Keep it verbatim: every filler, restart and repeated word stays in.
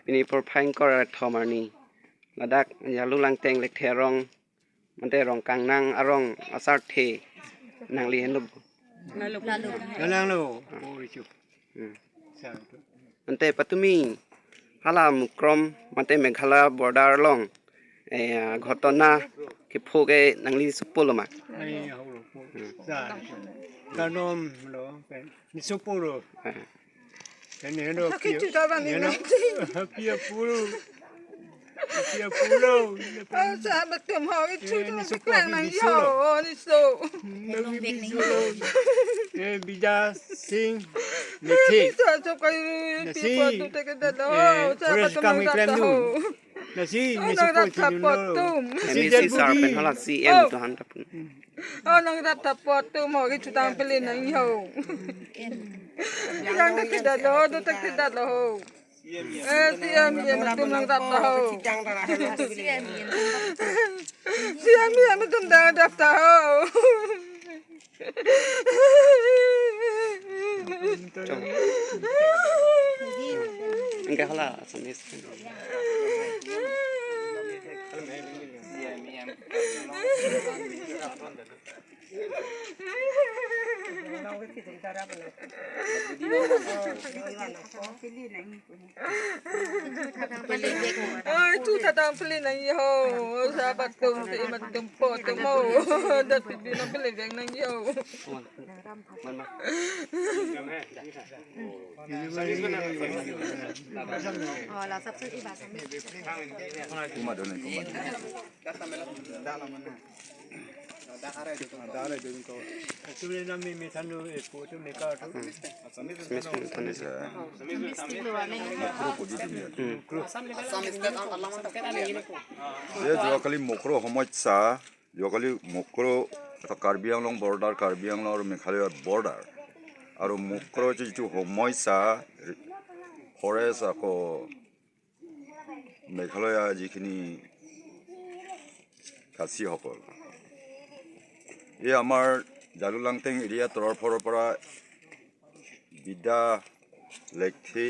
pini porphai ingkoi ra kethom arni ladak Jalu Langteng Lekthe arong, mate Rongkangnang arong asarthe nangli henlo. Nananglo. Oh, ichu. Hmm. Sa. Mate patumi hala Mukrom mate Meghalaya border along, eh, ghotona kepho ke nangli supo lo ma? Ai, holo po. Hmm. Sa. Kanom lo, pen. Ni supo lo. Eh. Pen ni heno. Sakit pia, juga bang ni heno, nanti. Pia pulo. Pia pulo. Oh, sahabat tum ho, itu. Eh, tu ni supo, klan bi-, nang bisu yo, lo. Oh, ni so. Hmm, bi-, bisu lo. Eh, Bija Singh Methi. Bisa so kai. Nasi. Pipo tu teke dalo. Eh, sahabat forest tum kami nang klem dun. Nasi, oh, nang supo rat kini thapot lo. Tum. Nasi M E C jet sir budi. Pen hala C M, oh, tu han tapun. Oh, nang rat thapot tum ho, kichu tang pele nang yo. Yang tak tidak lo, tu tak tidak lo. Eh, C M, C M tum nang rat ho. C M, C M tum nang rat ho. Enggak lah, Assamese. Oi, tu tadang pele nang yo, sahabat tum, si imat tum po tum mo. Dat pidi nang pele veng nang yo. Oh, la sabse ki basa. Actually, na mi, mi thandu, eh, po tu mi ka tu. Assamese mi thandu. Ye jo kali Mukro homoi sa, jo kali Mukro ta Karbi Anglong border, Karbi Anglong aru Meghalaya border. Aru Mukro jitu homoi sa, forest ako Meghalaya jikhini Khasi সকল। এই আমাৰ জালুকলংটেং এৰিয়া তৰফৰ পৰা বিদ্যা লেখি